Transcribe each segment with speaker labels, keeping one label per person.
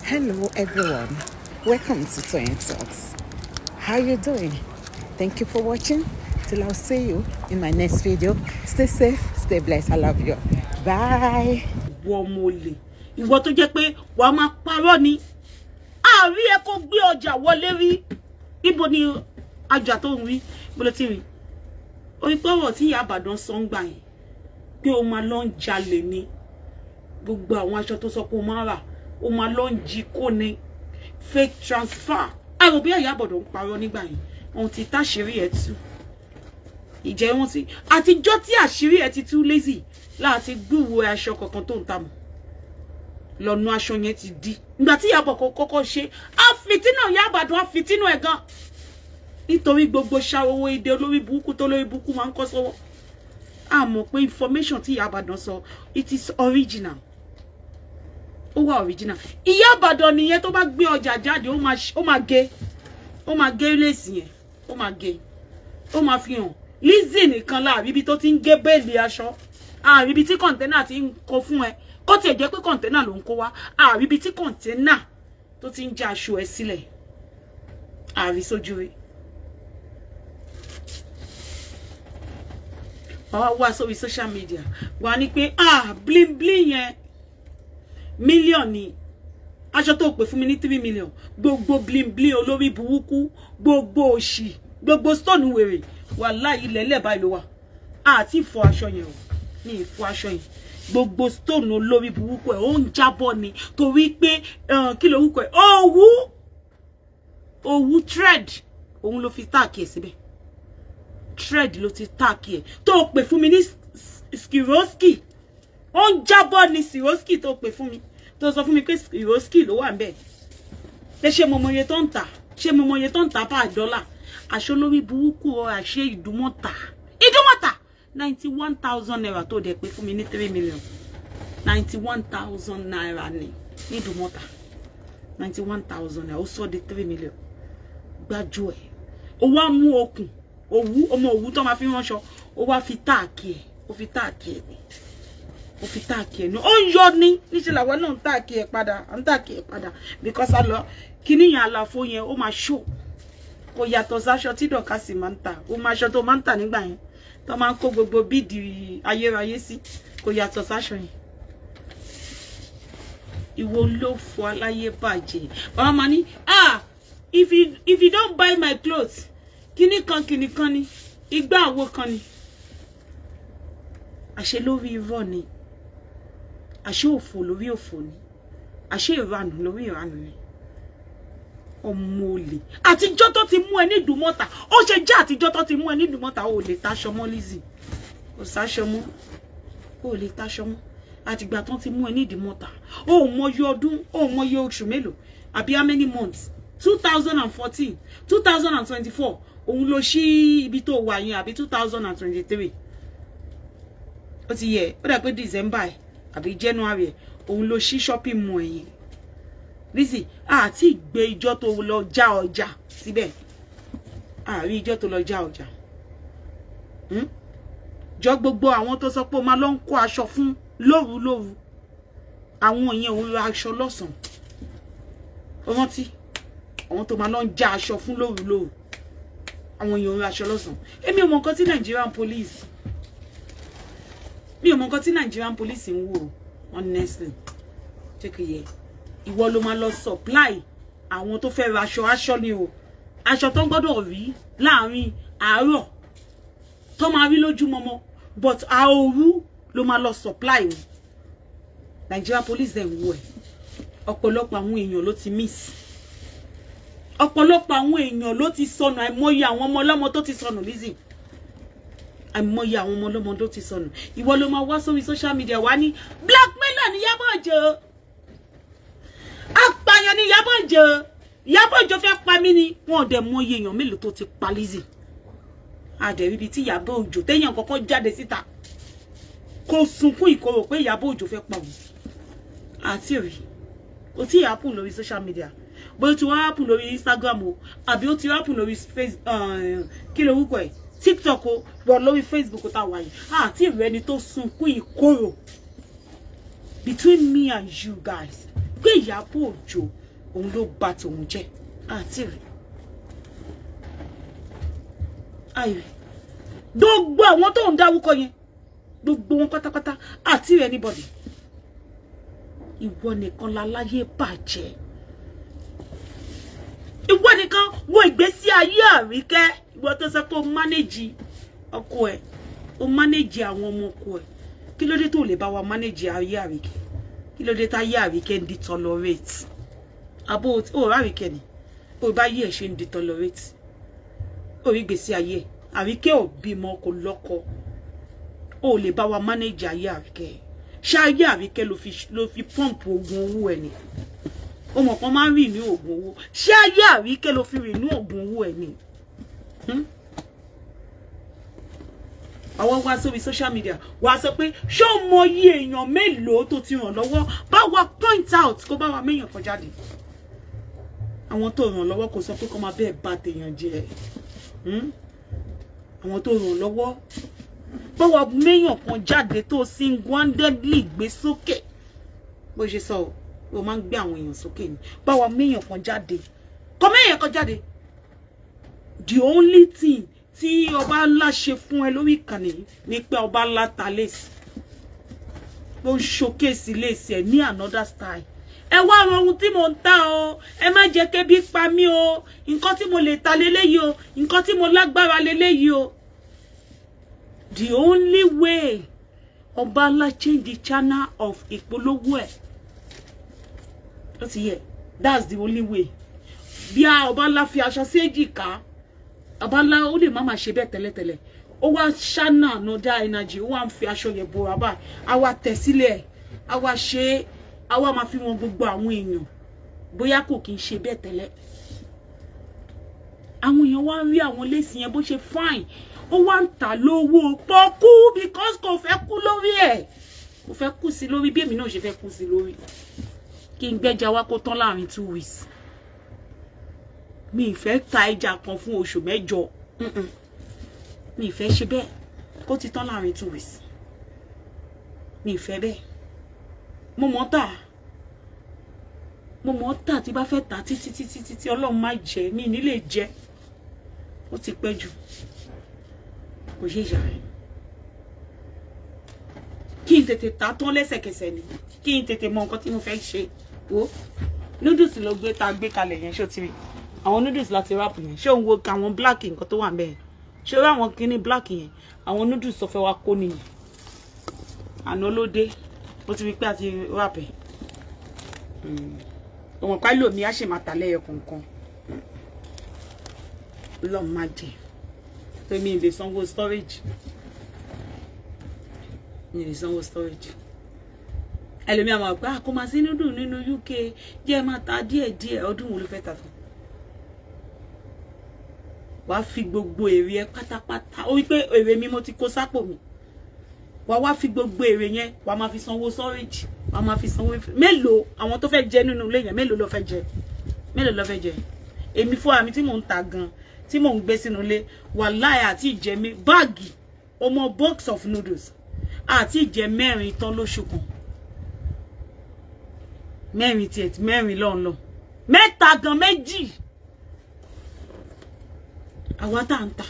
Speaker 1: Hello everyone, welcome to Toyeen Talks. How you doing? Thank you for watching. Till I'll see you in my next video. Stay safe, stay blessed. I love you. Bye.
Speaker 2: Ìwọ ọmọ olè, ìwọ tó jẹ́ pé wàá máa parọ́ ni, àárí ẹ kó gbé ọjà wọlé rí. Ibo ni ọjà tó ń rí? Bó ló ti rí orí pé ọ̀rọ̀ tí ìyá Ìbàdàn sọ ń gbà yẹn pé o máa lọ ń jalè ni, gbogbo àwọn aṣọ tó sọ pé o máa rà, o máa lọ ń jí kó ni, fake transfer. Àrò bí ìyá Ìbàdàn ń parọ́ nígbà yẹn, ohun tí táṣìírí ẹ tú ìjẹ́ wọn ti àtijọ́ tí àṣírí ẹ ti tú Lizzy láti gbúwo aṣọ kankan tó ń ta mọ́ lọ́nà aṣọ yẹn ti di. Ìgbà tí Ìyábọ̀ kọ́kọ́ ṣe àfitínà, Ìyá Ìbàdàn àfitínà ẹ̀ gan, nítorí gbogbo ṣàwọ́wọ́ èdè olórí burúkú tó lórí burúkú máa ń kọ́ sọ́wọ́. A mọ̀ pé information tí Ìyá Ìbàdàn sọ, it is original, ó wà original. Ìyá Ìbàdàn nìyẹn, tó bá gbé ọjà jáde, ó máa gé, ó máa gé lace yẹn, ó máa gé, ó máa fi hàn. Lizzy nìkan láàrí ibi tó ti ń gé bale aṣọ, àrí ibi tí container ti ń kó fún ẹ. Kó tiẹ̀ jẹ́ pé container ló ń kó wá, àrí ibi tí container tó ti ń já aṣọ ẹ sílẹ̀, àrí sójú rí. Wàá wá sórí social media, wà ní pé ah, bling bling yẹn, mílíọ̀nù ni aṣọ tó pè fún mi ní 3 million. Gbogbo bling bling olórí burúkú, gbogbo òṣì, gbogbo stone wèrè, wàláhì ilẹ̀ ilẹ̀ báyìí ló wà. Àti ìfọ aṣọ yẹn o, ní ìfọ aṣọ yẹn, gbogbo stone olórí burúkú ẹ̀ ó ń jábọ́ ni, torí pé kí lorúkọ ẹ̀, òwú, òwú thread, òun ló fi tack ẹ̀ síbẹ̀. Thread ló ti tack ẹ̀ tó pè fún mi ní Swarovski, ó ń jábọ́ ni. Swarovski tó pè fún mi, tó sọ fún mi pé Swarovski ló wà ń bẹ̀ pé ṣé mo mọ iye tó ń tà? Ṣé mo mọ iye tó ń tà bá dọ́là? Aṣọ lórí burúkú ọ, àṣẹ Ìdúmọ̀tà, Ìdúmọ̀tà, ₦91,000 tó dẹ̀ pé fún mi ní 3 million, ₦91,000 ní Ìdúmọ̀tà, ₦91,000, ó sọ di 3 million. Gbájú ẹ̀, ó wá mú okùn òwú, ọmọ òwú tó máa fi ránṣọ, ó wá fi tack ẹ̀, ó fi tack ẹ̀ ní, ó fi tack ẹ̀ ní, ó ń yọ ní. Níṣẹ́ làwọn náà ń tack ẹ̀ padà, ń tack ẹ̀ padà, because a lọ kíní yẹn, àlàfo yẹn ó máa ṣó. Kò yàtọ̀ sáṣọ tí Dọ̀kásì máa ń tà. Ó máa aṣọ tó máa ń tà nígbà yẹn, tó máa ń kó gbogbo bead ayérayé sí, kò yàtọ̀ sáṣọ yẹn. Ìwọ ló fọ aláyé bàjẹ́. Bàbá máa ní, "Ah, if you don't buy my clothes," kíní kan kíní kan ni, igbá àwo kan ni. Àṣẹ lórí irọ́ ni, àṣẹ òfò lórí òfò ni, àṣẹ ìranù lórí ìranù ni. Ọmọ olè, àtijọ́ tó ti mú ẹ ní Ìdúmọ̀tà, ó ṣe jẹ́ àtijọ́ tó ti mú ẹ ní Ìdúmọ̀tà, ó lè taṣọ mọ́. Lizzy, kò sáṣọ mọ́, ó lè taṣọ mọ́. Àtìgbà tó ti mú ẹ ní Ìdúmọ̀tà, ó mọyì ọdún, ó mọyì oṣù mélòó, àbí how many months? 2014, 2024, òun ló ṣí ibi tó wà yẹn, àbí 2023? Ó ti yẹ, ó dà pé December ẹ̀ àbí January ẹ̀, òun ló ṣí shopping mall yẹn. Lizzy, àti ìgbé ìjọ tó lọ já ọjà síbẹ̀, àrí ìjọ tó lọ já ọjà jọ. Gbogbo àwọn tó sọ pé ó máa lọ ń kó aṣọ fún lóru lóru, àwọn yẹn òun ra aṣọ lọ́sàn-án. Ó rántí àwọn tó máa lọ ń já aṣọ fún lóru lóru, àwọn yẹn òun ra aṣọ lọ́sàn-án. Èmi ò mọ nǹkan tí Nigerian police, mi ò mọ nǹkan tí Nigerian police ń wò, honestly. Ṣé kò yẹ ìwọ ló máa lọ supply àwọn tó fẹ́ ra aṣọ? Aṣọ ni o, aṣọ tó gbọ́dọ̀ rí láàrin àárọ̀, tó máa rí lójúmọmọ, but àòru ló máa lọ supply wọn. Nigeria police dẹ̀ ń wò ẹ́. Ọ̀pọ̀lọpọ̀ àwọn èèyàn ló ti miss, ọ̀pọ̀lọpọ̀ àwọn èèyàn ló ti sọnù. Àìmọye àwọn ọmọ ọlọ́mọ tó ti sọnù, Lizzy, àìmọye àwọn ọmọ ọlọ́mọ tó ti sọnù. Ìwọ ló máa wá sórí social media wá ní blackmailer ní Ìyábọ̀ Òjó, apààyàn ní Ìyábọ̀ Òjó, Ìyábọ̀ Òjó fẹ́ pa mí ni. Wọn ò dẹ̀ mọye èèyàn mélòó tó ti pa Lizzy. Àdẹ̀ríbi tí Ìyábọ̀ Òjó téèyàn kọ́kọ́ jáde síta kó sunkún ìkorò pé Ìyábọ̀ Òjó fẹ́ pa òun, àti rí kò tí ì happen lórí social media. Bóyá ó ti wá happen lórí Instagram o, àbí ó ti happen lórí face, kí lorúkọ ẹ̀, TikTok o, wọ lórí Facebook tá a wà yìí, àti ìrẹ́ni tó sunkún ìkorò. Between me and you guys, Pé Ìyábọ̀ Òjó òun ló bà tòun jẹ́, àti rí àìrí gbogbo àwọn tó ń dárúkọ yẹn, gbogbo wọn pátápátá, àti rẹ anybody. Ìwọ nìkan láláyé bàjẹ́, ìwọ nìkan. Wo ìgbésí ayé Àríkẹ́, ìwọ tó sọ pé o manage ọkọ ẹ, o manage àwọn ọmọ ọkọ ẹ. Kí ló dé tó lè bá wa manage ayé Àríkẹ́? Kí ló dé tá ayé Àríkẹ́ ń deteriorate? Àbó o rà Àríkẹ́ ni o bá yí ẹ̀ ṣe ń deteriorate orí ìgbésí ayé ẹ̀. Àríkẹ́ ò bímọ, kò lọ́kọ. O lè bá wa manage ayé Àríkẹ́. Ṣé ayé Àríkẹ́ ló fi pump oògùn owó ẹ̀ ni? O mọ̀ kan máa ń rìn ní oògùn owó. Ṣé ayé Àríkẹ́ ló fi rìn ní oògùn owó ẹ̀ ni? Àwọn wá sórí social media, wàá sọ pé ṣé o mọ iye èèyàn mélòó tó ti ràn lọ́wọ́? Bá wa point out, kó bá wa méèyàn kan jáde, àwọn tó ràn lọ́wọ́. Kò sọ pé kó máa bẹ́ẹ̀ bá tèèyàn jẹ́. Àwọn tó ràn lọ́wọ́, bá wa méèyàn kan jáde tó single-handedly gbé sókè. Bó ṣe sọ, o máa ń gbé àwọn èèyàn sókè ni. Bá wa méèyàn kan jáde, kọ méèyàn kan jáde. The only thing tí ọba ńlá ṣe fún ẹ lórí ìkànnì ni pé ọba ńlá ta lace, ó ń showcase lace ẹ ní another style. Ẹ wá àwọn ohun tí mo ń ta o, ẹ má jẹ́ kébi pa mí o. Nǹkan tí mo lè ta leléyìí o, nǹkan tí mo lágbára leléyìí o. The only way ọba ńlá change the channel of ìpolówó ẹ, ó ti yẹ, that's the only way. Bí a ọba ńlá fi aṣọ sí èjìká, ọba ńlá ó lè má máa ṣe bẹ́ẹ̀ tẹ́lẹ̀tẹ́lẹ̀. Ó wá ṣáná another energy, ó wá ń fi aṣọ yẹn bora báyìí, á wá tẹ̀ sílẹ̀, á wá ṣe é, á wá máa fi wọn gbogbo àwọn èèyàn. Bóyá kò kí ń ṣe bẹ́ẹ̀ tẹ́lẹ̀, àwọn èèyàn wá ń rí àwọn lace yẹn bó ṣe fine. Ó wá ń tà lówó pọ́kú because kò fẹ́ kú lórí ẹ̀, kò fẹ́ kú sí lórí bí èmi náà ṣe fẹ́ kú sí lórí. Kí n gbẹ́ja wá kó tán láàrin 2 weeks, mi ì fẹ́ ta ẹja kan fún oṣù 8. Mi ì fẹ́ ṣe bẹ́ẹ̀ kó ti tán láàrin 2 weeks, mi ì fẹ́ bẹ́ẹ̀. Mo mọ̀ tà, mo mọ̀ tà. Tí bá fẹ́ tà títí títí títí, Ọlọ́run má jẹ́ mi ní lè jẹ́. Ó ti pẹ́ jù, kò ṣe ìyá rẹ̀. Kí n tètè ta tán lẹ́sẹ̀kẹsẹ̀ ni, kí n tètè mọ nǹkan tí mo fẹ́ ṣe. Wo noodles ló gbé ta gbé kalẹ̀ yẹn. Ṣó ti rí àwọn noodles láti wrap yẹn? Ṣé òun wo àwọn black nǹkan tó wà níbẹ̀ yẹn? Ṣé ó rí àwọn kíní black yẹn? Àwọn noodles tó fẹ́ wá kó nìyẹn. Àná ló dé, ó ti rí pé a ti wrap ẹ̀. Òun pálí omi á ṣe máa tà lẹ́yọ kọ̀ọ̀kan. Ọlọ́run má jẹ́ pé mi lè sanwó storage, mi lè sanwó storage. Ẹlòmíà máa gbá kó máa sí noodle nínú UK, jẹ́ máa ta díẹ̀díẹ̀. Ọdún wo ló fẹ́ ta tán? Wàá fi gbogbo èrè ẹ pátápátá. Ó wí pé èrè mi mo ti kó sápò mi. Wàá wá fi gbogbo èrè yẹn, wàá máa fi sanwó storage, wàá máa fi sanwó. Mélòó àwọn tó fẹ́ jẹ nínú ilé yẹn? Mélòó ló fẹ́ jẹ? Mélòó ló fẹ́ jẹ? Èmi fúnra mi tí mò ń ta gan, tí mò ń gbé sínú ilé, wàláì, àti ìjẹ mi báàgì ọmọ box of noodles, àti ìjẹ mẹ́rin tán lóṣù kan. Mẹ́rin tiẹ̀, mẹ́rin lọ́nlọ́, mẹ́ta gan, méjì. Àwa tá à ń tà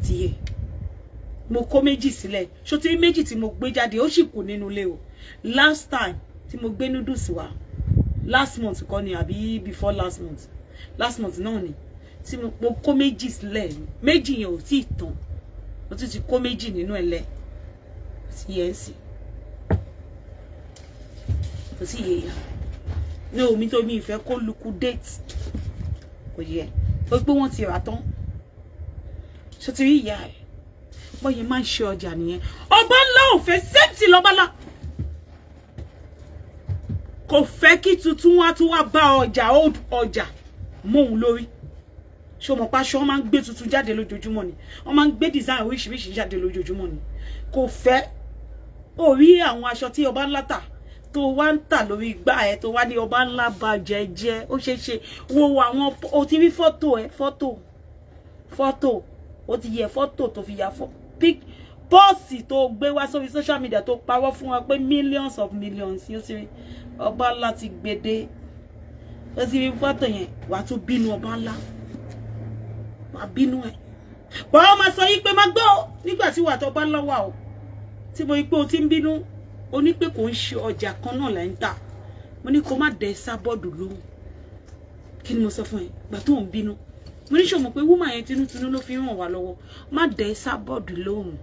Speaker 2: ti yẹ, mo kó méjì sílẹ̀. Ṣó tí méjì tí mo gbé jáde, ó sì kù nínú ilé o. Last time tí mo gbé noodles wá, last month kọ́ ni àbí before last month? Last month náà ni tí mo kó méjì sílẹ̀. Méjì yẹn ò tí ì tán, mo tún ti kó méjì nínú ẹ̀ lẹ̀ sí yẹn sí. Kò sí yẹ yà ní omi tó mi ìfẹ́ kó liquidate, kò yẹ ó pé wọ́n ti rà tán. Ṣó ti rí ìyá ẹ̀ bọ́yẹ máa ń ṣe ọjà nìyẹn? Ọba ńlá ò fẹ́ sẹ́ǹtì lọ́bàlá, kò fẹ́ kí tuntun wá tún wá bá ọjà old ọjà mọ́ òun lórí. Ṣé o mọ̀ pa aṣọ, wọ́n máa ń gbé tuntun jáde lójoojúmọ́ ni, wọ́n máa ń gbé design oríṣiríṣi jáde lójoojúmọ́ ni. Kò fẹ́ ó rí àwọn aṣọ tí ọba ńlá tà tó wá ń tà lórí igbá ẹ, tó wá ní ọba ńlá bàjẹ́ jẹ́. Ó ṣeé ṣe wo àwọn, o ti rí fọ́tò ẹ, fọ́tò ó ti yẹ, fọ́tò tó fi ya fọ́ pic pọ́ọ̀sì tó gbé wá sórí social media tó parọ́ fún wa pé millions of millions yóò sì rí. Ọba ńlá ti gbede. Ó ti rí fọ́tò yẹn, wàá tún bínú ọba ńlá, wàá bínú ẹ̀. Bọ́ọ̀ máa sọ yí pé má gbọ́ nígbà tí wàá tọ́ bá ńlá wà o, tí mo rí pé o ti ń bínú, o ní pé kò ń ṣe ọjà kan náà lẹ́ ń tà. Mo ní kó má dẹ Sábọ́ọ̀dù lóhùn. Kí ni mo sọ fún ẹ gbà tó ń bínú? Mo ní ṣòmọ̀ pé woman yẹn tinútinú ló fi ràn wá lọ́wọ́. Má dẹ Sábọ́ọ̀dù lóhùn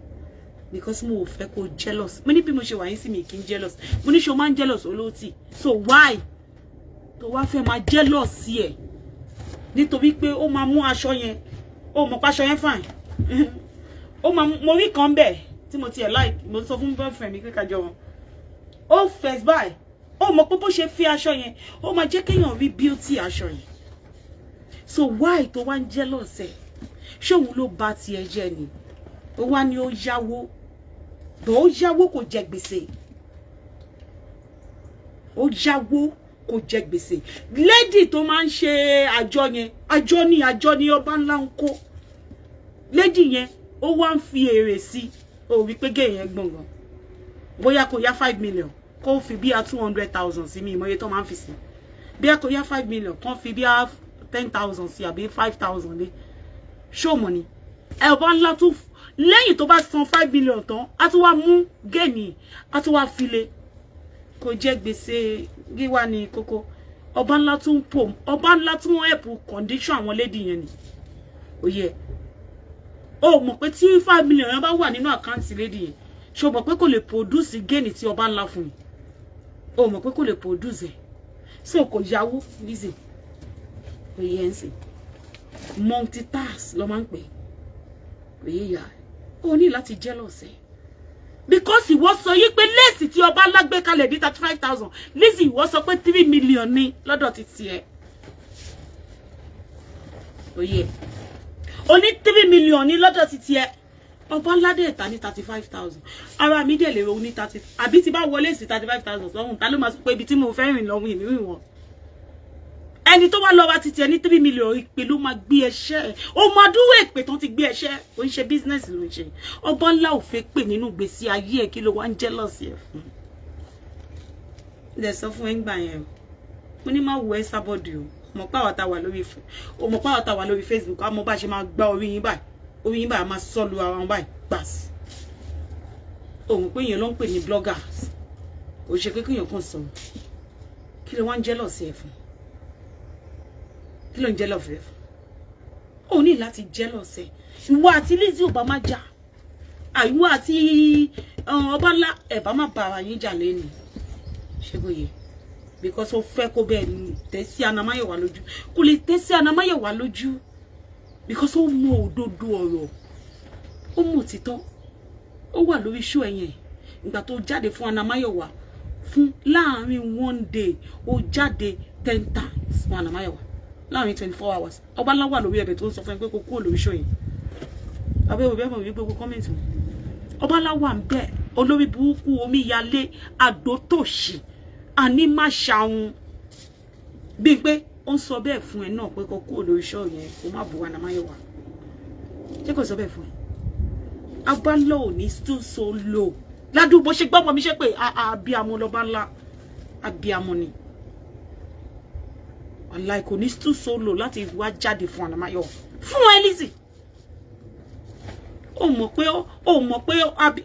Speaker 2: because mo ò fẹ́ kó jealous. Mo ní bí mo ṣe wà yín sí mi kì í jealous. Mo ní ṣe o máa ń jealous olóòtì? So why tó wá fẹ́ máa jealous sí ẹ̀? Nítorí pé ó máa mú aṣọ yẹn, ó mọ̀ pé aṣọ yẹn fine. Ó máa mo rí kan bẹ́ẹ̀ tí mo tiẹ̀ like. Mo sọ fún boyfriend mi pé kájọ wọn ó first buy. Ó mọ̀ pé bó ṣe fi aṣọ yẹn, ó máa jẹ́ kéèyàn rí beauty aṣọ yẹn. So why tó wá ń jealous ẹ̀? Ṣé òun ló bà tiẹ̀ jẹ́ ni? Ó wá ní ó yáwó bọ̀, ó yáwó, kò jẹ gbèsè. Ó yáwó, kò jẹ gbèsè. Lady tó máa ń ṣe àjọ yẹn, àjọ ní àjọ ní ọba ńlá ń kó. Lady yẹn, ó wá ń fi èrè sí. Ó rí pé gé yẹn gbọ̀ngàn, bóyá kò yá 5 million, kó fi bí a 200,000 sí mi. Ìmọ̀ye tó máa ń fi sí, bí a kò yá 5 million, kó fi bí a 10,000 sí àbí 5,000 lé. Ṣó mọ̀ ni ẹ̀bọ̀n ńlá tún lẹ́yìn tó bá san 5 million tán, á tún wá mú gain, á tún wá file. Kò jẹ́ gbèsè gíwá ní kókó. Ọba ńlá tún pò, ọba ńlá tún help condition àwọn lady yẹn ni. Òye ó mọ̀ pé tí 5 million yẹn bá wà nínú account lady yẹn, ṣó mọ̀ pé kò lè produce gain tí ọba ńlá fún yìí? Ó mọ̀ pé kò lè produce ẹ̀. So kò yáwó. Lizzy, kò yẹ ẹ́ sìn, multitask ló máa ń pè. Kò yẹ yà ó ní láti jealous ẹ̀ because ìwọ sọ yí pé lace tí ọba ńlá gbé kalẹ̀ ní 35,000. Lizzy, ìwọ sọ pé 3 million ní lọ́dọ̀ ti tiẹ̀. Òye ó ní 3 million ní lọ́dọ̀ ti tiẹ̀. Ọba ńlá dẹ̀ ta ní 35,000. Ara mi dẹ̀ lè ro ní thirty àbí tí bá wọlé sí 35,000 sọ́hun. Ta ló máa sọ pé ibi tí mo fẹ́ rìn lọ́hùn ìmí rìn wọ́n? Ẹni tó wá lọ wá títí ẹ ní 3 million, ìpè ló máa gbé ẹṣẹ́. Ó máa dúró èpè tán ti gbé ẹṣẹ́. Ó ń ṣe business ló ń ṣe. Ọba ńlá ò fẹ́ pè nínú ìgbésí ayé ẹ. Kí ló wá ń jealous ẹ fún? Ilẹ̀ sọ fún ẹ ń gbà yẹn o. Mo ní má wo ẹ sábọ̀dì o. Mọ̀ pé àwọn tá wà lórí, o mọ̀ pé àwọn tá wà lórí Facebook, a mọ̀ bá ṣe máa gbá orí yín báyìí, orí yín báyìí, a máa sọ́lu ara wọn báyìí gbàs. Òun pé èèyàn ló ń pè ní bloggers. Kò ṣe pé kéèyàn kàn sọ̀rọ̀. Kí ló wá ń jealous ẹ fún? Kí ló ń jealous ẹ fún? Ó ní láti jealous ẹ. Ìwọ àti Lizzy ò bá má jà, àìwọ àti ọba ńlá ẹ̀ bá má bá ara yín jà lẹ́nu. Ṣé bóyá because ó fẹ́ kó bẹ́ẹ̀ tẹ́ sí Anamáyẹ̀wá lójú? Kò lè tẹ́ sí Anamáyẹ̀wá lójú because ó mọ òdodo ọ̀rọ̀, ó mọ òtítọ́. Ó wà lórí show ẹ̀yẹn ìgbà tó jáde fún Anamáyẹ̀wá fún láàrin one day, ó jáde 10 times fún Anamáyẹ̀wá láàrin 24 hours. Ọba ńlá wà lórí ẹ̀bẹ̀ tó ń sọ fún ẹ pé kó kúrò lórí show yẹn. Abẹ́ òbí ẹ̀mọ̀ wípé gbogbo comment wọn, ọba ńlá wà ń bẹ̀. Olórí burúkú, omíyalé, àdótòṣì, àní má ṣàwọn bíi pé ó ń sọ bẹ́ẹ̀ fún ẹ náà pé kó kúrò lórí show yẹn, kó má bu Anamáyẹ̀wá. Ṣé kò sọ bẹ́ẹ̀ fún ẹ? Abálọ̀ ò ní tún so low ládùúgbò ṣe gbọ́mọ mi ṣe pé abiyamọ lọ́ba ńlá, abiyamọ ni. Wàláì, kò ní tún so low láti wá jáde fún Anamáyẹ̀wá, fún ẹ Lizzy. Ó mọ̀ pé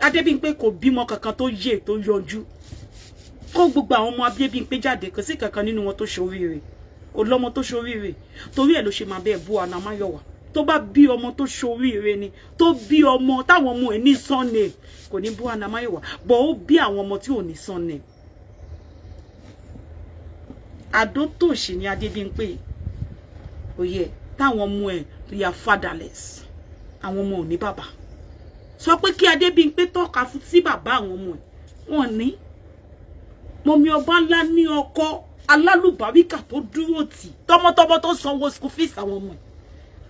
Speaker 2: Adébímpé kò bímọ kankan tó yè tó yọjú. Kó gbogbo àwọn ọmọ Adébímpé jáde, kò sí kankan nínú wọn tó ṣoríire. Kò lọ́mọ tó ṣoríire, torí ẹ̀ ló ṣe máa bẹ́ẹ̀ bú Anamáyọ̀wá. Tó bá bí ọmọ tó ṣoríire ni, tó bí ọmọ táwọn ọmọ ẹ̀ ní surname, kò ní bú Anamáyọ̀wá bọ̀. Ó bí àwọn ọmọ tí ò ní surname. Àdótòṣì ni Adébímpé. Òye táwọn ọmọ ẹ̀ tó yà fatherless, àwọn ọmọ ò ní bàbá. Sọ pé kí Adébímpé tọ́ka fún sí bàbá àwọn ọmọ ẹ̀. Wọ́n ní mọ̀mí ọba ńlá ní ọkọ alálùbáríkà tó dúró tì tọmọtọmọ, tó sanwó school fees àwọn ọmọ ẹ̀.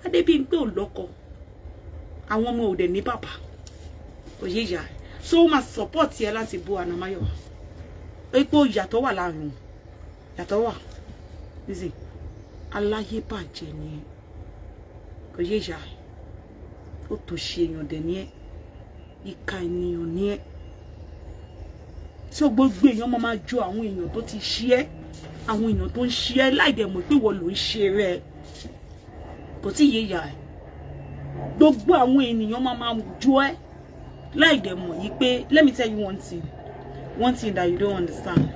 Speaker 2: Adébímpé ò lọ́kọ, àwọn ọmọ ò dẹ̀ ní bàbá. Òye ìyá ẹ̀ so ó máa support ẹ láti bú Anamáyọ̀wá pé ìyàtọ̀ wà láàrin wọn. Yàtọ̀ wà. Lizzy, aláyébàjẹ́ ni ẹ. Kò yé ìyá ẹ̀. Ó tó ṣe èèyàn dẹ̀ ní ẹ, ìka ènìyàn ní ẹ. So gbogbo èèyàn máa máa jọ àwọn èèyàn tó ti ṣe ẹ́, àwọn èèyàn tó ń ṣe ẹ́, láì dẹ̀ mọ̀ pé ìwọ ló ń ṣe rẹ̀. Kò tí ì yé ìyá ẹ̀. Gbogbo àwọn ènìyàn máa máa jọ ẹ́ láì dẹ̀ mọ̀ yí pé, let me tell you one thing, one thing that you don't understand.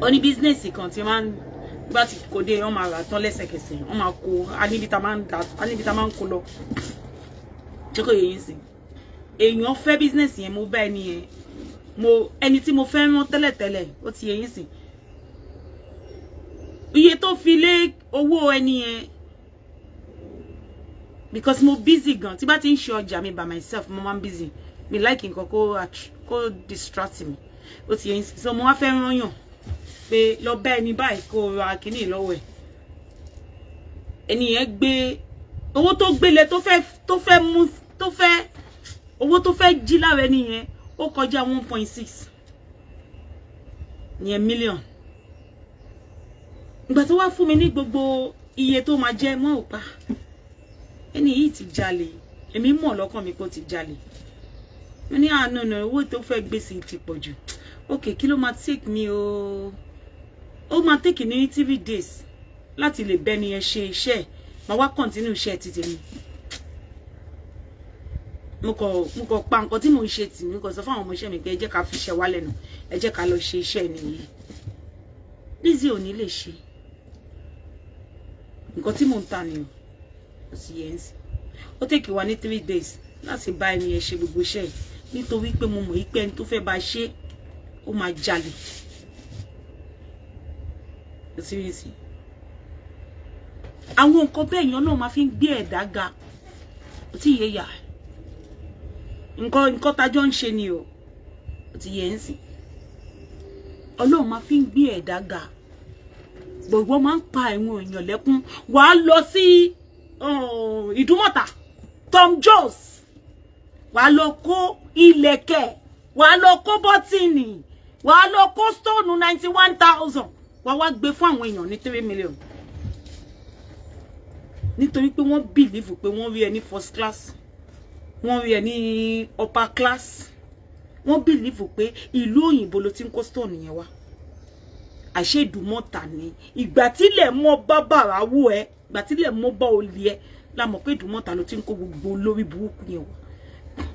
Speaker 2: Oní business kan tí máa ń bá ti kó dé, wọ́n máa rà tán lẹ́sẹ̀kẹsẹ̀. Wọ́n máa kó a níbi tá máa ń da, a níbi tá máa ń kó lọ. Ṣé kò yẹ yín sí? Èèyàn fẹ́ business yẹn, mo bá ẹni yẹn, mo ẹni tí mo fẹ́ rán tẹ́lẹ̀tẹ́lẹ̀, ó ti yẹ yín sí. Iye tó fi lé owó ẹni yẹn, because mo busy gan. Tí bá ti ń ṣe ọjà mi by myself, mo máa ń busy. Mi like nǹkan kó distract mi, ó ti yẹ yín sí. So mo wá fẹ́ rán yàn pé lọ bá ẹni báyìí, kó ra kíní lọ́wọ́ ẹ̀. Ẹni yẹn gbé owó tó gbélé, tó fẹ́ mú, tó fẹ́ owó tó fẹ́ jí lára ẹni yẹn, ó kọjá 1.6 yẹn million. Ìgbà tó wá fún mi ní gbogbo iye tó máa jẹ́, mọ́ ò pa ẹni yìí ti jalè. Èmi mọ̀ lọ́kàn mi pé ó ti jalè. Mo ní àánú nà, owó tó fẹ́ gbé sí ti pọ̀ jù. Ok, kí ló máa take mi o? Ó máa take ní 3 days láti lè bẹ́ni yẹn ṣe iṣẹ́. Máa wá continue iṣẹ́ títí mi. Mo kọ̀ pa nǹkan tí mò ń ṣe tì mí, kò sọ fún àwọn ọmọọṣẹ́ mi pé ẹ jẹ́ ká fi iṣẹ́ wálẹ̀ nù, ẹ jẹ́ ká lọ ṣe iṣẹ́ nìyí. Lizzy ò ní lè ṣe nǹkan tí mò ń ta nìyẹn. Ó sì yẹn sí, ó take wa ní 3 days láti bá ẹni yẹn ṣe gbogbo iṣẹ́ yìí, nítorí pé mo mọ̀ pé ẹni tó fẹ́ bá ṣe, ó máa jalè. Seriously, àwọn nǹkan bẹ́ẹ̀ yẹn náà máa fi ń gbé ẹ̀dá ga. Ó ti yé yà, nǹkan tájọ́ ń ṣe ni o. Ó ti yẹ ń sìn, Ọlọ́run máa fi ń gbé ẹ̀dá ga. Gbogbo máa ń pa àwọn èèyàn lẹ́kún. Wàá lọ sí Ìdúmọ̀tà, Tom Jones, wàá lọ kó ilẹ̀kẹ̀, wàá lọ kó bọ́tìnì, wàá lọ kó stone 91,000, wàá wá gbé fún àwọn èèyàn ní 3 million, nítorí pé wọ́n believe pé wọ́n rí ẹ ní first class, wọ́n rí ẹ ní upper class. Wọ́n believe pé ìlú òyìnbó ló ti ń kó stone yẹn wá. Àṣé Ìdúmọ̀tà ni. Ìgbà tílẹ̀ mọ́ bá bàrà wò ẹ, ìgbà tílẹ̀ mọ́ bá olè ẹ, la mọ̀ pé Ìdúmọ̀tà ló ti ń kó gbogbo olórí burúkú yẹn wá.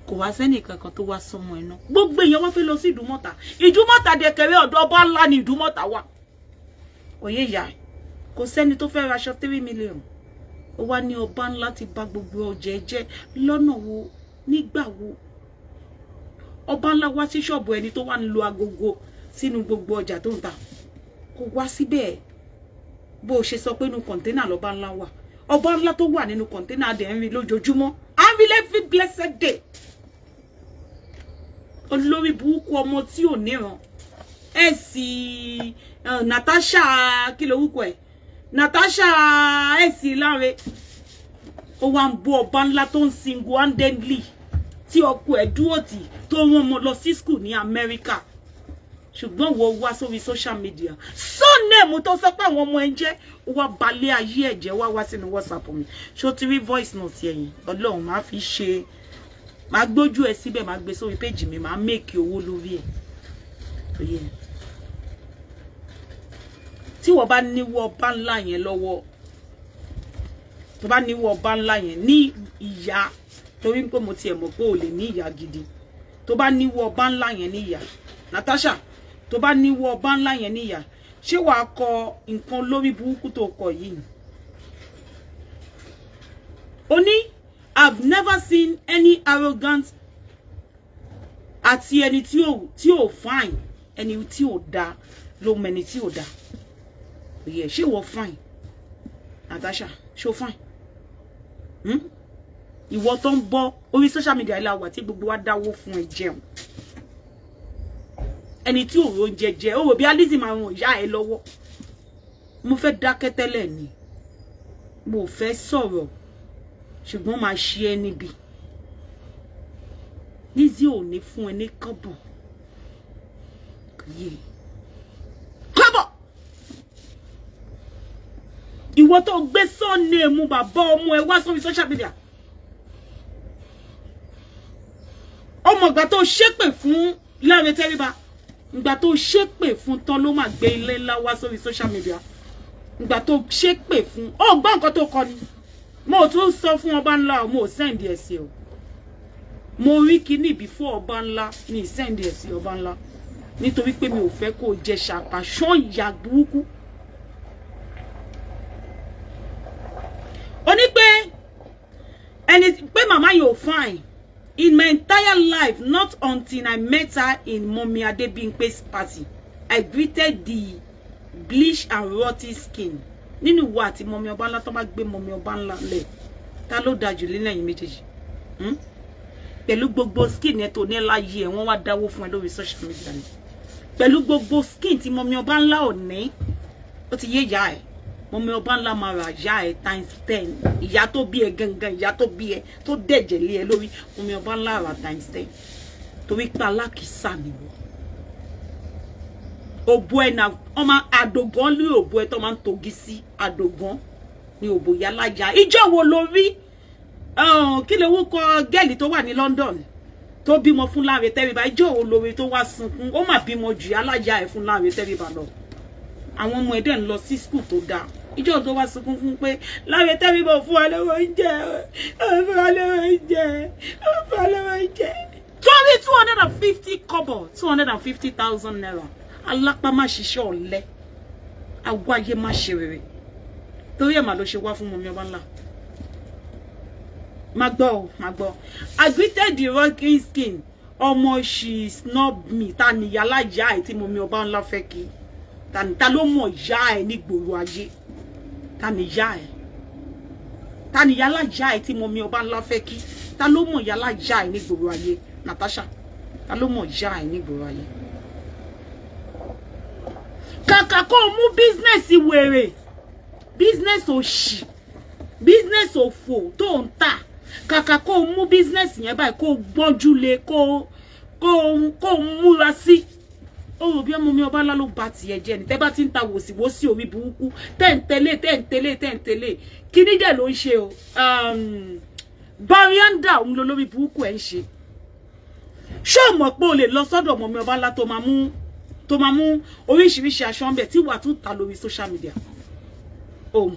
Speaker 2: Kò wá sẹ́nì kankan tó wá sọmọ ẹ̀ náà. Gbogbo èèyàn wọ́n fẹ́ lọ sí Ìdúmọ̀tà. Ìdúmọ̀tà dẹ̀kẹ̀rẹ́, ọ̀dọ̀ ọba ńlá ni Ìdúmọ̀tà wà. Kò yé ìyá, kò sẹ́ni tó fẹ́ raṣọ 3 million. Ó wá ní ọba ńlá ti bà gbogbo ọjà ẹ jẹ́. Lọ́nà wo? Nígbà wo? Ọba ńlá wá sí ṣọ́ọ̀bù ẹni tó wà ń lo agogo sínú gbogbo ọjà tó ń ta? Kò wá síbẹ̀. Bó o ṣe sọ pé inú container lọ́ba ńlá wà, ọba ńlá tó wà nínú container dẹ̀ ń rí lójoojúmọ́, à ń rí every blessed day. Olórí burúkú, ọmọ tí ò níran ẹ sì. Natasha, kí lorúkọ ẹ? Natasha ẹ sì láre. Ó wá ń bú ọba ńlá tó ń single handedly, tí ọkọ ẹ̀ dúró tì, tó rán ọmọ lọ sí school ní Amẹ́ríkà. Ṣùgbọ́n wọ́n wá sórí social media, surname tó sọ pé àwọn ọmọ ẹ ń jẹ́, ó wá balẹ̀ ayé ẹ̀jẹ̀, wá wá sínú WhatsApp mi. Ṣó ti rí voice note ẹ̀yìn? Ọlọ́run máa fi ṣe, máa gbójú ẹ síbẹ̀, máa gbé sórí péjì mi, máa make owó lórí ẹ̀. Oyè tí wọ́n bá níwọ́ ọba ńlá yẹn lọ́wọ́, tó bá níwọ́ ọba ńlá yẹn ní ìyá, torí pé mo tiẹ̀ mọ̀ pé ò lè ní ìyá gidi, tó bá níwọ́ ọba ńlá yẹn ní ìyá, Natasha, tó bá níwọ́ ọba ńlá yẹn ní ìyá, ṣé wàá kọ nǹkan lórí burúkú tó kọ yìí? Ó ní, "I've never seen any arrogant àti ẹni tí ò fine." Ẹni tí ò da ló mọ ẹni tí ò da. Òye, ṣé ìwọ fine? Natasha, ṣé o fine? Hmm? Ìwọ tó ń bọ́ orí social media ilé àwà tí gbogbo wa dáwó fún ẹ jẹun, ẹni tí òrò ń jẹjẹ, ó rò bí Lizzy máa ràn ìyá ẹ lọ́wọ́. Mo fẹ́ dákẹ́ tẹ́lẹ̀ ni, mo fẹ́ sọ̀rọ̀, ṣùgbọ́n máa ṣe ẹ níbi. Lizzy ò ní fún ẹ ní kọ́bọ̀ yé kọ́bọ̀. Ìwọ tó gbé surname bàbá ọmọ ẹ wá sórí social media, ọmọ Ìgbà tó ṣépè fún Lanre Tẹríba, ìgbà tó ṣépè fún tán, ló máa gbé ilé ńlá wá sórí social media. Ìgbà tó ṣépè fún ó, gbọ́ nǹkan tó kọ ni. Mo tún sọ fún ọba ńlá o, mo send ẹ̀ sí o. Mo rí kíní before ọba ńlá ní send ẹ̀ sí ọba ńlá, nítorí pé mi ò fẹ́ kó jẹ ṣàpàṣán ìyà burúkú. Ó ní pé ẹni pé màmá yóò fine. In my entire life, not until I met her in Mummy Adebimpe's party, I greeted the bleach and rotty skin. Nínú ìwọ àti Mummy ọba ńlá, tó bá gbé Mummy ọba ńlá lẹ̀, ta ló dájú nílẹ̀ yìí méjèèjì? Pẹ̀lú gbogbo skin ẹ̀ tó ní láyé ẹ̀, wọ́n wá dáwó fún ẹ lórí social media ni. Pẹ̀lú gbogbo skin tí Mummy ọba ńlá ò ní, ó ti yé ìyá ẹ̀. Mummy ọba ńlá máa ra ìyá ẹ̀ times 10. Ìyá tó bí ẹ gangan, ìyá tó bí ẹ, tó dẹ̀jẹ̀ lé ẹ lórí, Mummy ọba ńlá ra times 10, torí pé alákìísà ni wọ́n. Òbò ẹ̀ na ọmọ àdògán lé, òbò ẹ̀ tó máa ń togi sí àdògán ní òbò yálàyà. Ìjọ wo ló rí? Kí lè wúkọ girl tó wà ní London tó bímọ fún Lanre Tẹríba? Ìjọ wo lórí tó wá sunkún? Ó mà bímọ jù yálàyà ẹ̀ fún Lanre Tẹríba lọ. Àwọn ọmọ ẹ̀dẹ̀ ń lọ sí school tó dáa. Ìjọ tó wá sunkún fún pé Lanre Tẹríba ò fún wa lówó oúnjẹ, ò fún wa lówó oúnjẹ, ò fún wa lówó oúnjẹ. Torí 250 kọ́bọ̀, ₦250,000. Alápá má ṣiṣẹ́, ọ̀lẹ, awáyé má ṣe rere. Torí ẹ̀ mà ló ṣe wá fún Mummy ọba ńlá. Má gbọ́ o, má gbọ́. I greeted the rocking skin. Ọmọ, she snob me. Ta ni yálà ìyá ẹ̀ tí Mummy ọba ńlá fẹ́ kí? Ta ni? Ta ló mọ̀ ìyá ẹ̀ nígboro ayé? Ta ni ìyá ẹ̀? Ta ni yálà ìyá ẹ̀ tí Mummy ọba ńlá fẹ́ kí? Ta ló mọ̀ yálà ìyá ẹ̀ nígboro ayé? Natasha, ta ló mọ̀ ìyá ẹ̀ nígboro ayé? Kàkà kó o mú business wèrè, business òṣì, business òfò tó ń tà, kàkà kó o mú business yẹn báyìí, kó o gbọ́njú lé, kó o múra sí, ó rò bí ọmọ mi ọba ńlá ló ba tiẹ̀ jẹ́ ni. Tẹ́ bá ti ń ta wòsíwòsí orí burúkú, tẹ́ǹtẹ́lé, tẹ́ǹtẹ́lé, tẹ́ǹtẹ́lé, kíní dẹ̀ ló ń ṣe o. Barianda òun ló lórí burúkú ẹ̀ ń ṣe. Ṣé o mọ̀ pé o lè lọ sọ́dọ̀ ọmọ mi ọba ńlá tó máa mú oríṣiríṣi aṣọ ń bẹ̀ tí wàá tún ta lórí social media, òun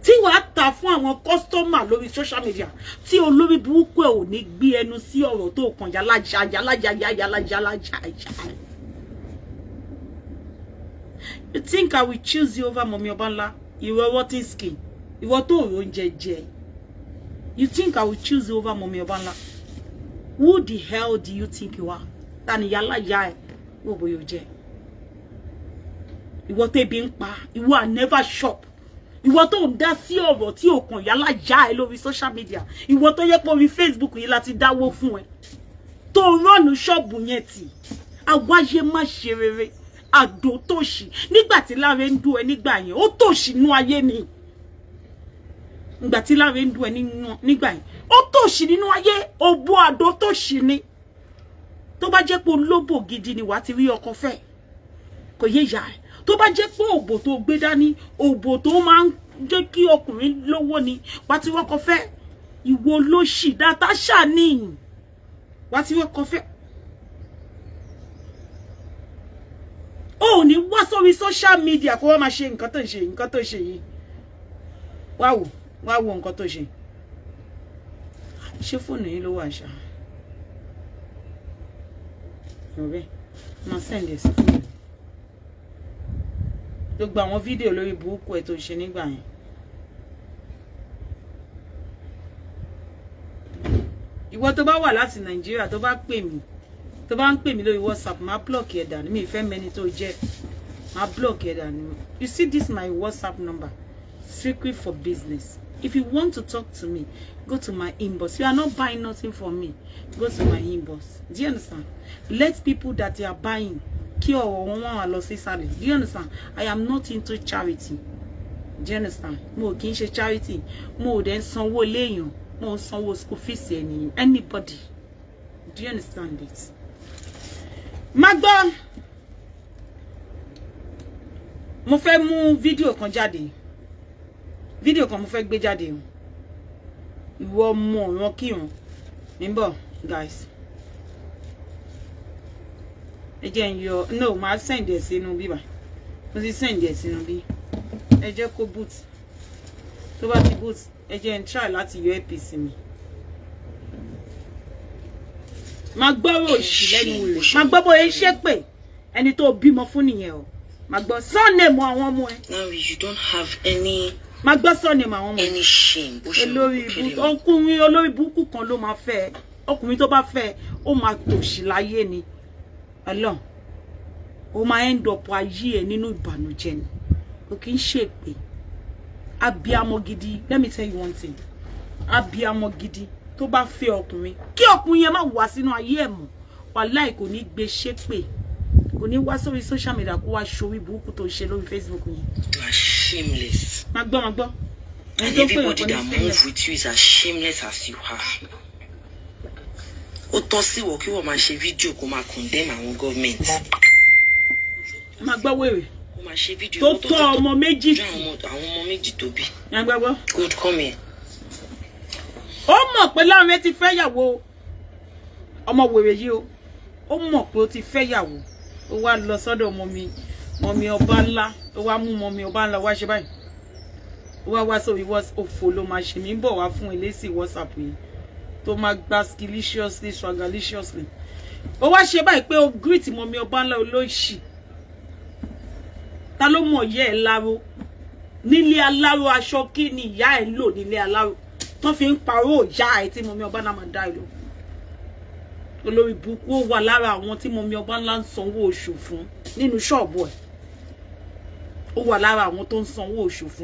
Speaker 2: tí wàá ta fún àwọn customer lórí social media, tí olórí burúkú ẹ̀ ò ní gbé ẹnu sí ọ̀rọ̀ tó kàn yálà yálà yálà yálà yálà yálà? You think I will choose you over Mummy Ọbanla? Ìwọ rotten skin, ìwọ tó rò oúnjẹ jẹ. You think I will choose you over Mummy Ọbanla? Who the hell do you think you are? Ta ni yálà yá ẹ wò bóyá o jẹ? Ìwọ tẹ́bi ń pa, ìwọ I never shop, ìwọ tó ń dá sí ọ̀rọ̀ tí ò kàn yálà yá ẹ lórí social media, ìwọ tó yẹ pé orí Facebook yìí láti dáwó fún ẹ tó run ṣọ́ọ̀bù yẹn tì. Àwáyé má ṣe rere, àdó tòṣì. Nígbà tí Láre ń dún ẹ nígbà yẹn, ó tòṣì nú ayé ni. Nígbà tí Láre ń dún ẹ nígbà yẹn, ó tòṣì nínú ayé. Òbó àdó tòṣì ni. Tó bá jẹ́ pé olóbò gidi ni, wàá ti rí ọkọ fẹ́. Kò yé ìyá ẹ. Tó bá jẹ́ pé òbò tó gbé dání, òbò tó máa ń jẹ́ kí ọkùnrin lówó ni, wàá ti wọ́kọ fẹ́. Ìwọ olóṣì Natasha ní, wàá ti wọ́kọ fẹ́. Ó ní wá sórí social media kó wá máa ṣe nǹkan tó ń ṣe, nǹkan tó ń ṣe yìí. Wá wò, wá wo nǹkan tó ṣe. Ṣé fóònù yìí ló wà ṣá? Ọ̀rẹ́ máa send ẹ̀ sí fóònù. Gbogbo àwọn fídíò lórí burúkú ẹ̀ tó ṣe nígbà yẹn. Ìwọ tó bá wà láti Nàìjíríà, tó bá pè mí, tó bá ń pè mí lórí WhatsApp, máa block ẹ̀ dànù. Mi ìfẹ́ mẹ́ni tó jẹ́, máa block ẹ̀ dànù. You see this my WhatsApp number, strictly for business. If you want to talk to me, go to my inbox. You are not buying nothing from me. Go to my inbox. Do you understand? Let people that you are buying, kí ọ̀rọ̀ wọn wọ́n wà lọ sí ìsàlẹ̀. Do you understand? I am not into charity. Do you understand? Mo kì í ṣe charity. Mo ò dẹ̀ ń sanwó léèyàn, mo ń sanwó school fees ẹni anybody. Do you understand it? Má gbọ́, mo fẹ́ mú fídíò kan jáde, fídíò kan mo fẹ́ gbé jáde o. Ìwọ ọmọ ọ̀ràn kírun. Mi ń bọ̀, guys. Ẹ jẹ́ ń yọ. No, màá send ẹ̀ sínú bíbà. Mo ti send ẹ̀ sínú bí. Ẹ jẹ́ kó boot. Tó bá ti boot, ẹ jẹ́ ń try láti yọ earpiece mi. Máa gbọ́rọ̀ òṣì lẹ́nu rẹ̀, máa gbọ́ bóyá ṣé pé ẹni tó bímọ fún nìyẹn o. Máa gbọ́ surname àwọn ọmọ ẹ.
Speaker 3: Now you don't have any
Speaker 2: Máa gbọ́ surname àwọn ọmọ ẹ.
Speaker 3: any shame, bó ṣe
Speaker 2: Olórí
Speaker 3: wù kó kéré
Speaker 2: ibú
Speaker 3: mọ́.
Speaker 2: Ọkùnrin olórí burúkú kan ló máa fẹ́ ẹ. Ọkùnrin tó bá fẹ́ ẹ, ó máa tòṣì láyé ni. Ọlọ́run, ó máa end up ayé ẹ nínú ìbànújẹ́ ni. Kò kí ń ṣèpè. Abiamọ gidi, let me tell you one thing, abiamọ gidi tó bá fẹ́ ọkùnrin, kí ọkùnrin yẹn má wá sínú ayé ẹ̀ mọ́, wàláì, kò ní gbé ṣépè, kò ní wá sórí social media kó wá ṣorí burúkú tó ṣe lórí Facebook yẹn.
Speaker 3: You are shameless.
Speaker 2: Má gbọ́, má gbọ́. Ẹni
Speaker 3: And
Speaker 2: tó pè
Speaker 3: everybody
Speaker 2: ọ̀kan ní
Speaker 3: that
Speaker 2: shameless.
Speaker 3: move with you is as shameless as you are. Ó tọ́ sí wọ kí wọ́n máa ṣe fídíò kó máa condemn àwọn government.
Speaker 2: Má gbọ́ wèrè
Speaker 3: Kó máa ṣe fídíò
Speaker 2: tó
Speaker 3: ìwọ
Speaker 2: tọ́
Speaker 3: ti
Speaker 2: ọmọ méjì
Speaker 3: tọ́jú
Speaker 2: tì.
Speaker 3: àwọn ọmọ méjì tó bí.
Speaker 2: Má gbọ́.
Speaker 3: Good, come here.
Speaker 2: Ó mọ̀ pé Láńrẹ ti fẹ́ yàwó. Ọmọ wèrè yìí o, ó mọ̀ pé ó ti fẹ́ yàwó. Ó wá lọ sọ́dọ̀ mummy, mummy ọba ńlá. Ó wá mú mummy ọba ńlá wá ṣe báyìí, ó wá wá sórí òfò ló máa ṣe. Mí ń bọ̀ wá fún elésì WhatsApp yìí tó máa gba skiliciously, swagaliciously. Ó wá ṣe báyìí pé ó greet mummy ọba ńlá. Olóṣì, ta ló mọ̀ yẹ́ ẹ láró nílé aláró? Aṣọ kí ni ìyá ẹ lò nílé aláró tó fi ń parọ́ ìyá ẹ tí mummy ọba ńlá máa dá ẹ lọ? Olórí burúkú, ó wà lára àwọn tí mummy ọba ńlá ń sanwó oṣù fún nínú ṣọ́ọ̀bù ẹ̀. Ó wà lára àwọn tó ń sanwó oṣù fún.